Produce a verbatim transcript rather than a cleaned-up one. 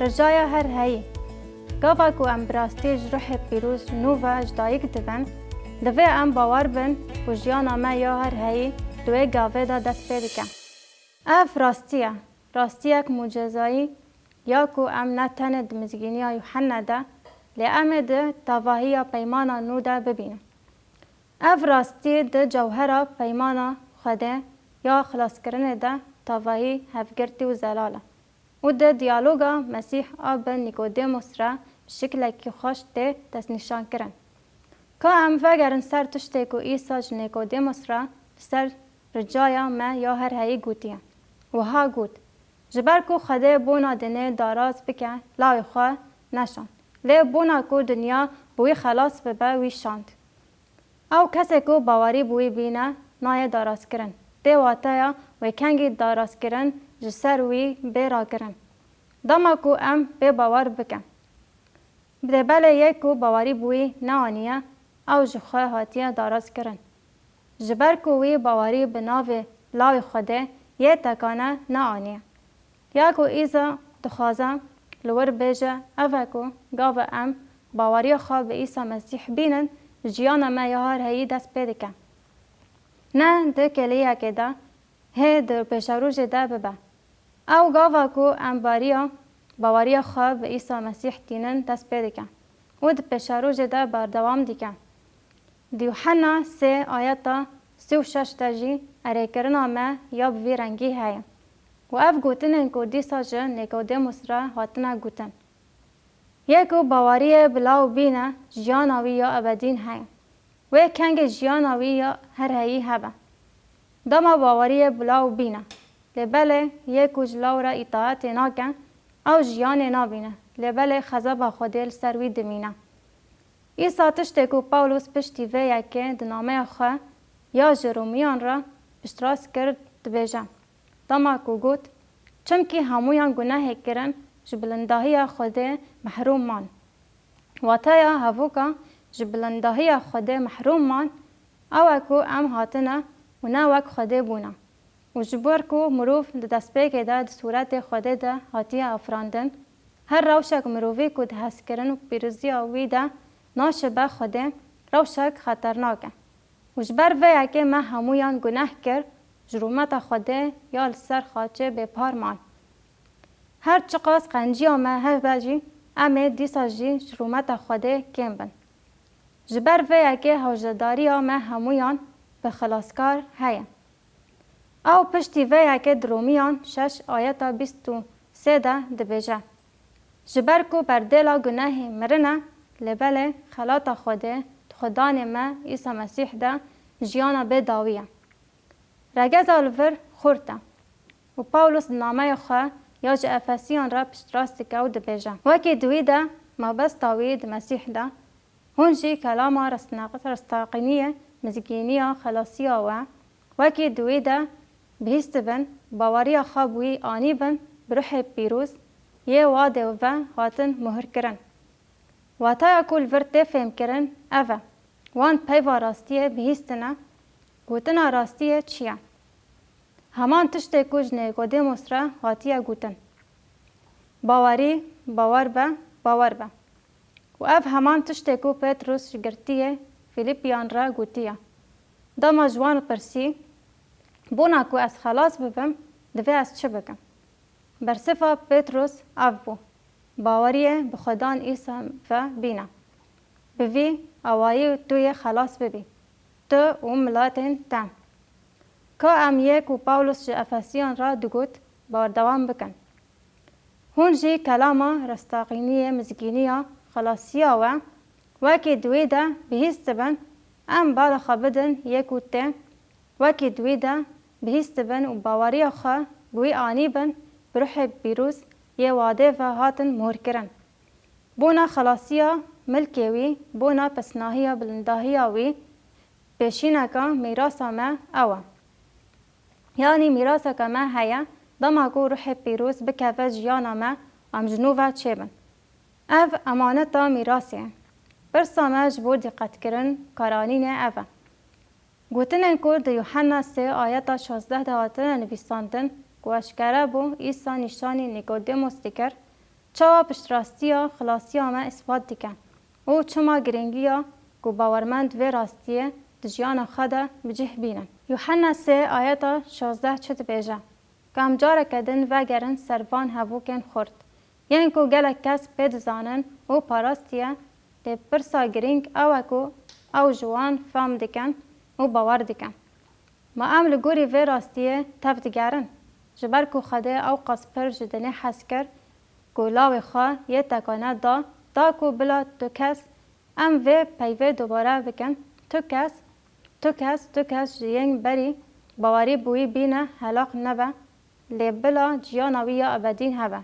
Ricaya her heyî. Gava ku em bi rastî ji ruhê pîroz nû ve ji dayik dibin, divê em bawer bin ku jiyana me ya her heyî di wê gavê de dest pê dike. Ev rastî ye, rastiyek mucizayî ya ku em ne tenê di mizgîniya Yuhenne de, lê em ê di tevahiya peymana nû de bibînin. Ev rastî di cewhera peymana Xwedê ya xilaskirinê de tevahî, hevgirtî û zelal e û di diyaloga Mesîh a bi Nîkodêmos re bi şiklekî xweş tê destnîşankirin. Ka em vegerin ser tiştê ku Îsa ji Nîkodêmos re li ser ricaya me ya her heyî gotiye. Wiha got, Ji ber ku Xwedê bona dinê daraz bike, lawê xwe neşand. Lê bona ku dinya bi wî xelas bibe, wî şand. Ew kesê ku bawerî bi wî bîne, nayê darazkirin. Tê wateya wê kengî darazkirin ji ser wî bê rakirin. Dema ku em pê bawer bikin. Lê belê yê ku bawerî bi wî neaniye, ew ji xwe hatiye darazkirin. Ji ber ku wî bawerî bi navê lawê Xwedê yê tekane neaniye. Ya ku Îsa dixwaze li wir bêje, ev e ku gava em baweriya xwe bi Îsa Mesîh bînin, jiyana me ya her heyî dest pê dike. Ne di kêliyekê de, hê di pêşerojê de bibe. Ew gava ku em bariya, baweriya xwe bi Îsa Mesîh tînin dest pê dike û di pêşerojê de berdewam dike. Di Yuhanna sê ayeta sî û şeş de jî erêkirina me ya bi vî rengî heye. Û ev gotinên ku dîsa ji Nîkodêmos re hatine gotin. Yê ku baweriyê bi law bîne, jiyana wî ya ebedîn heye. Wê kengê jiyana wî ya her heyî hebe. Dema baweriyê bi law bîne. Lê belê yê ku ji law re îtaetê nake, ew jiyanê nabîne. Lê belê xezeba Xwedê li ser wî dimîne. Îsa tiştê ku Pawlos piştî vê yekê di nameya xwe ya ji Romiyan re piştrast kir, dibêje, dema ku got, Çimkî hemûyan gunehê kirin, ji bilindahiya Xwedê mehrûm man. Wateya hevoka ji bilindahiya Xwedê mehrûm man, ew e ku em hatine û ne wek Xwedê bûne. Û ji ber ku mirov di destpêkê de di sûretê Xwedê de hatiye afirandin, her rewşek mirovî ku di hezkirin û pîroziya wî de naşibe Xwedê, rewşek xeternak e. Û ji ber vê yekê me hemûyan guneh kir, ji rûmeta Xwedê ya li ser xaçê bêpar man. Her çiqas qenciya me hebe jî, em ê dîsa jî ji rûmeta Xwedê kêm bin. Ji ber vê yekê hewcedariya me hemûyan bi Xilaskar heye. Ew piştî vê yekê di Romiyan şeş ayeta bîst û sê de dibêje, Ji ber ku berdêla gunehê mirin e, lê belê xelata Xwedê di Xudanê me Îsa Mesîh de jiyana bê dawî ye. Regeza li vir xurt e. Û Pawlos di nameya xwe ya ji Efesiyan re piştrast dike û dibêje, Wekî di wî de, mabesta wî di Mesîh de, hûn jî kelama restnaq-, restaqîniyê mizgîniya xelasiya we, wekî di wî de bihîstibin, baweriya xwe bi wî anîbin, bi ruhê pîroz yê wadê ve hatin muhirkirin. Wateya ku li vir tê fêmkirin ev e, wan peyva rastiyê bihîstine, gotina rastiyê çi ye? Heman tiştê ku ji Nîkodêmos re hatiye gotin. Bawerî, bawer be, bawer be. Û ev heman tiştê ku Petrus ji girtiyê Fîlîpiyan re gotiye. Dema ji wan pirsî, Bona ku ez xelas bibim, divê ez çi bikim? Bersiva Petrus ev bû, Baweriyê bi Xudan Îsa ve bîne. Bi vî awayî tu yê xelas bibî, tu û miletên te. Ka em yê ku Pawlos ji Efesiyan re digot, berdewam bikin. Hûn jî kelama restaqîniyê mizgîniya xelasiya we, wekî di wî de bihîstibin, em bala xwe bidin yê ku tê, wekî di wî de bihîstibin û baweriya xwe bi wî anîbin, bi ruhê pîroz yê wadê ve hatin muhirkirin. Bona xelasiya milkê wî, bona pesnahiya bilindahiya wî, pêşîneka mîrasa me ew e. Yanî mîraseke me heye, dema ku ruhê pîroz bikeve jiyana me, em ji nû ve çêbin. Ev emaneta mîrasê ye. Pirsa me ji bo dîqetkirin, karanînê ev e. Gotinên ku di Yuhanna sê ayeta şazdeh de hatine nivîsandin, ku eşkere bû Îsa nîşanî Nîkodêmos dikir, Çawa piştrastiya xilasiya me îspat dike û çima girîngiya ku bawermend vê rastiyê di jiyana xwe de bi cih bînin? Yuhenna sê ayeta şazdeh çi dibêje? Ka em careke din vegerin ser van hevokên xurt, yên ku gelek kes pê dizanin û parastiye, lê pirsa girîng ew e ku ew ji wan fam dikin û bawer dikin. Ma em li gorî vê rastiyê tev digerin? Ji ber ku Xwedê ew qas pir ji dinê hez kir ku lawê xwe yê tekane da, da ku bila tu kes em vê peyvê dubare bikin, tu kes, tu kes, tu kes ji yên berî bawerî bi wî bîne helaq nebe, lê bila jiyana wî ya ebedîn hebe.